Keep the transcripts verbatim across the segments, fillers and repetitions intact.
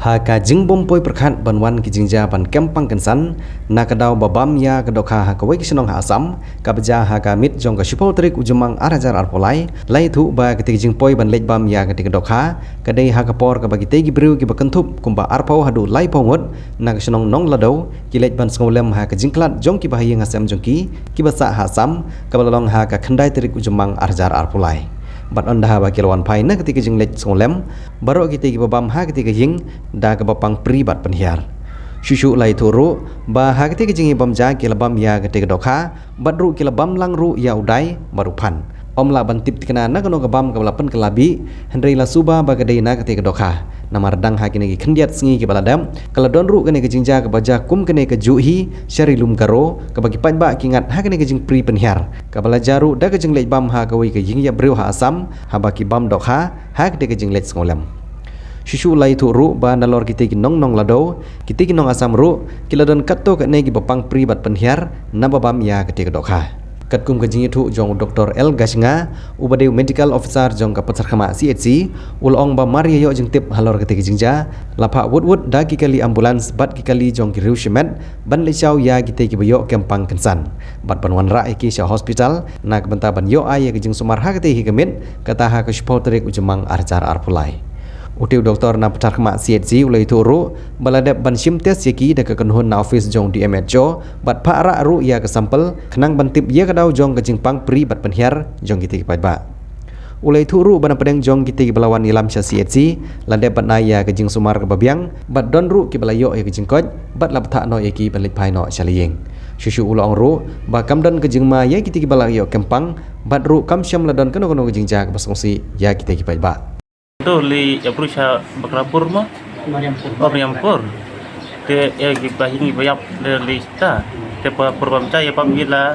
Ha ka jingbym poi pyrkhat ban wan ki jingjia ban kem pang kynsan na ka daw ba bam ïa ka dohkha ha kawei ka shnong ha Assam, kaba jia ha ka miet jong ka shiphew tarik u Jymmang ar hajar arphew lai, la ïathuh ba katei ka jingpoi ban leit bam ïa katei ka dohkha ka dei ha ka por kaba kitei ki briew kiba kynthup kumba arphew haduh laiphew ngut na ka shnong Nonglado ki leit ban sngewlem ha ka jingkhlad jong kiba ha ïing ha sem jong ki kiba sah ha Assam, kaba la long ha ka khyndai tarik u Jymmang ar hajar arphew lai. Bad ynda haba ki la wan phai na katei ka jingleit sngewlem, baroh kitei kiba bam ha katei ka ïing da kaba pang pri bad pynhiar. Shuh shuh la ïathuh ruh ba ha katei ka jingïabam ja ki la bam ïa katei ka dohkha bad ruh ki la bam lang ruh ïa u dai bad u phan. Ym lah ban tip thikna na kano ka bam kaba la pynkylla bih, hynrei la suba ba ka dei na katei ka dohkha. Namar dang ha kine ki khyndiat sngi kiba la dep, ka la don ruh kane ka jingjia kaba jia kum kane kajuh hi sha Ri Lum Garo, kaba ki paidbah ki ngat ha kane ka jingpri pynhiar, kaba la jia ruh da ka jingleit bam ha kawei ka ïing ïap briew ha Assam, haba ki bam dohkha ha katei ka jingleit sngewlem. Shuh shuh la ïathuh ruh ba nalor kitei ki nong Nonglado, kitei ki nong Assam ruh ki la don katto katne kiba pang pri bad pynhiar naba bam ïa katei ka dohkha. Katkum ka jingïathuh jong u Doktor L Gashnga, uba dei u Medical Officer jong ka Patharkhmah C H C, u la ong ba mar ïa ïoh jingtip halor katei ka jingjia, la phah wut wut da ki kali ambulance bad ki kali jong ki riew shimet ban leit shaw ïa kitei kiba ïoh kem pang kynsan, bad ban wanrah ïa ki sha hospital na ka bynta ban ïoh ai ïa ka jingsumar ha katei hi ka miet, kata ha ka shiphew tarik u Jymmang ar hajar arphew lai. Utei u doktor na Patharkhmah C H C u la ïathuh ruh ba la dep ban shim test ïa ki da ka kynhun na office jong D M H O bad phah rah ruh ïa ka sample khnang ban tip ïa ka daw jong ka jingpang pri bad pynhiar jong kitei ki paidbah. U la ïathuh ruh ba na pdeng jong kitei kiba la wan ïalam sha C H C, la dep ban ai ïa ka jingsumar kaba biang bad don ruh kiba la ïoh ïa ka jingkoit bad la bthah noh ïa ki ban leit phai noh sha la ïing. Shuh shuh u la ong ruh ba kam don ka jingma ïa kitei kiba la ïoh kem pang bad ruh kam shym la don kano kano ka jingjia kaba sngewsih ïa kitei ki paidbah. To li ïa pru sha Bakrapur mo. Mariampur. Oh, Mariampur. Te ïa ki ba hin ba ïap de li ta. Te pa pur bam cha ïa pam ila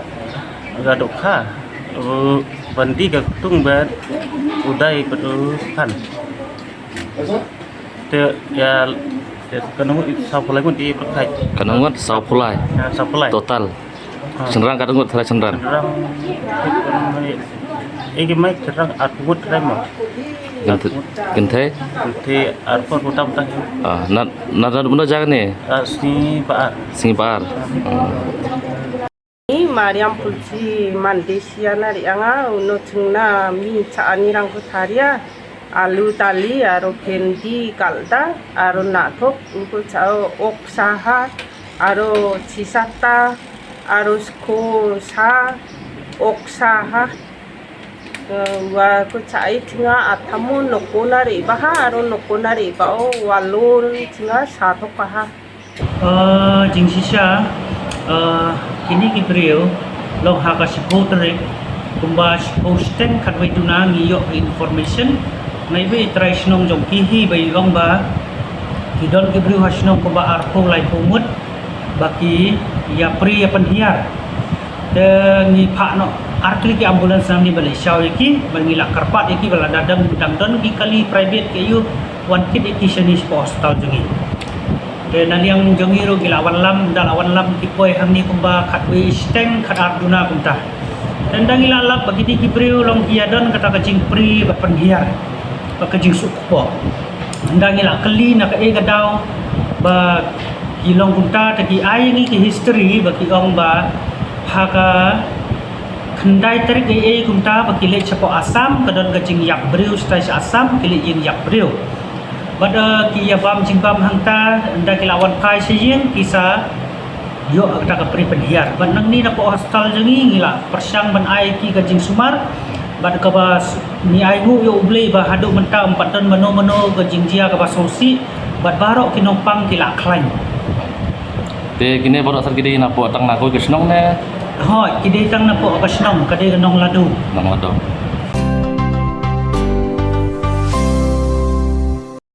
ga dohkha. Bandi ga tung ba u dai ba u phan. Te ïa, ïa, kano ngut saw phew lai ngut i pyrkhat. Kano ngut saw phew lai. Ïa, saw phew lai. Total. Ha. Shynrang katno ngut tharai shynrang? Shynrang, eh, ki mai shynrang arphew ngut tharai mo. Kynthei, kynthei? Kynthei arphew ngut tam tang. Ah, na, na, na, na, ja kane? Ah, sngi ba ar. Sngi ba ar. Ah. Ni Mariam Pulsi Mandesia na ri anga uno chungna mi cha ani rang ko tharia alu tali aro kendi kalda aro nathok uko cha ok saha aro chisata aro sko sa ok saha. Eh, wa ko cha ai thinga athamu nokona ri baha aro nokona ri bao walor thinga sathok kaha. Eh, jingshisha, eh, kini ki briew long ha ka shiphew tarik kumba shiphew shiteng khatwei duna ngi ïoh information na iwei i trai shnong jong ki hi ba i ong ba ki don ki briew ha shnong kumba arphew laiphew ngut ba ki ïa pri ïa pynhiar. Te ngi phah noh ar tylli ki ambulance nangne ba leit shaw ïa ki ba ngi la kyrpad ïa ki ba la dang dang don ki kali private ki ïa wan kit ïa ki shane sha hospital jong ngi. Te na liang jong ngi ruh ngi la wanlam, da la wanlam ki poi hangne kumba khatwei shiteng khatar duna kumta. Te ynda ngi la lap ba kine ki briew long ki ïa don kata ka jingpri bad pynhiar bad ka jingsuk kpoh. Ynda ngi la kylli na kaei ka daw ba ki long kumta, te ki ai ngi ki history ba ki ong ba ha ka khyndai tarik ei ei kumta ba ki leit shapoh Assam, ka don ka jingïap briew shatai sha Assam, ki leit ïing ïap briew. Bad, eh, ki ïa bam jingbam hangta, ynda ki la wan phai sha ïing ki sa ïoh kata ka pri pynhiar. Bad nangne napoh hospital jong ngi ngi la pyrshang ban ai ki ka jingsumar bad kaba s-, ngi ai nguh ïa U Blei ba haduh mynta ym pat don mano mano ka jingjia kaba sngewsih bad baroh ki nongpang ki la khlaiñ. Te kine baroh sar ki dei napoh tang na kawei ka shnong ne? Hooid, ki dei tang napoh ka shnong, ka dei ka Nonglado. Nonglado.